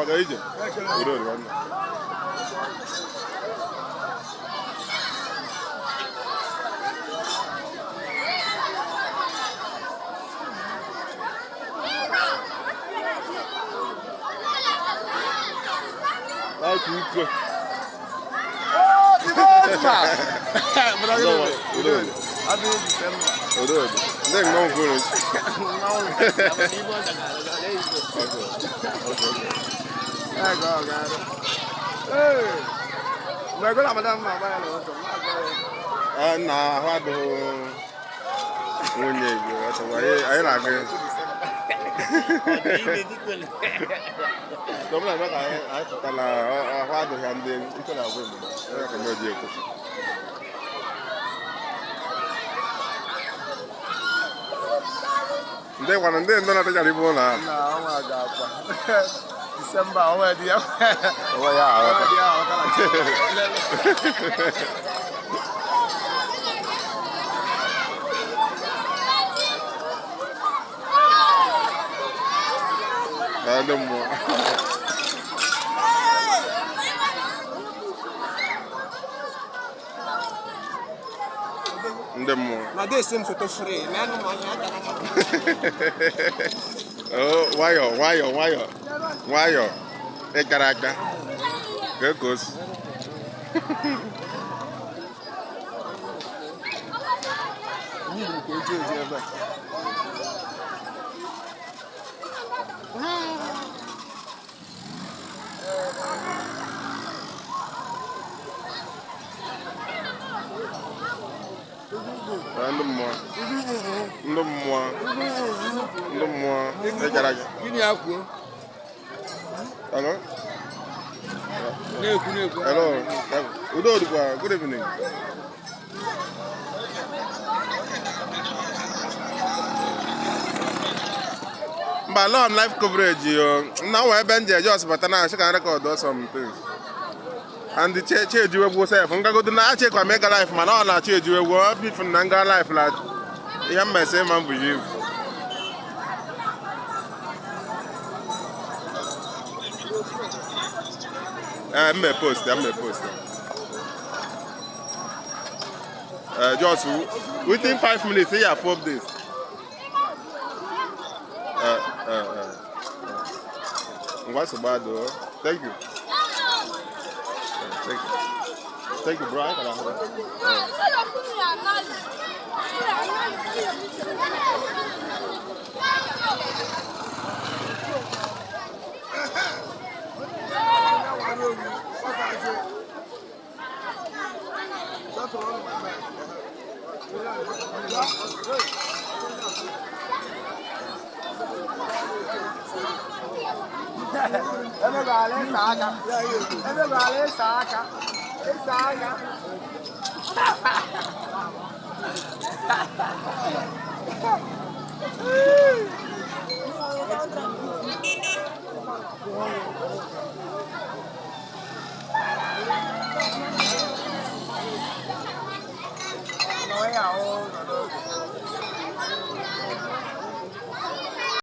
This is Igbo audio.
Mpaga ije. Udo dị nwanne. Like Oh, the boss. Udo. Happy December. Udo. Ndị mmanwụ kwuru. Okay. Hey. Mgbe gola madam ma gbara n'ụzọ, ma agwa ya. Ah, na ahụ adịghị nwunye gị, anyị na-aga ya. Ọ bụla eme ka anyị pụta na ahụ adịghị ya ndị ike na-agwụ mgbe ya ka ndị ji ekwesị. Ndị gwara ndị ndọ na-atachara ibu ụlọ ahụ. Na ọnwa ga-akwa. Disemba ọnwa dị ya. Ọnwa ya Ọnwa aghọta. dị ya aghọta. Na ndị mmụọ. Ndị mmụọ. Na dey same photo free. Na anụ ma anya Oh, nwayọ nwayọ nwayọ nwayọ ị gara aga ka ka o si. Mmiri nke oji oji ebe a. Na ndị mmụọ ndị mmụọ ndị mmụọ ị gara aga. Gịnị ya kwuo? Hello? Na-ekwu na-ekwu. Hello. Udo dịkwa, good evening. Mba, lọ m live coverage yo. Na nwa ebe m ji eje ọsibata na achị ka record some things. And che che ejiwegwu sef. Ngagodo na achịkwa m ịga live mana ọ na-achọ ejiwegwu. Ọ bifu na nga live la ihe mmesi ma m bụ ya ibu. Mme post, mme post. Just within 5 minutes, yeah, 4 days. Ngwa sogbu. Thank you. Thank you. Thank you, bro. I gotta Ebe gwara ịsa aka. Ebe gwara ịsa aka. Ịsa aka.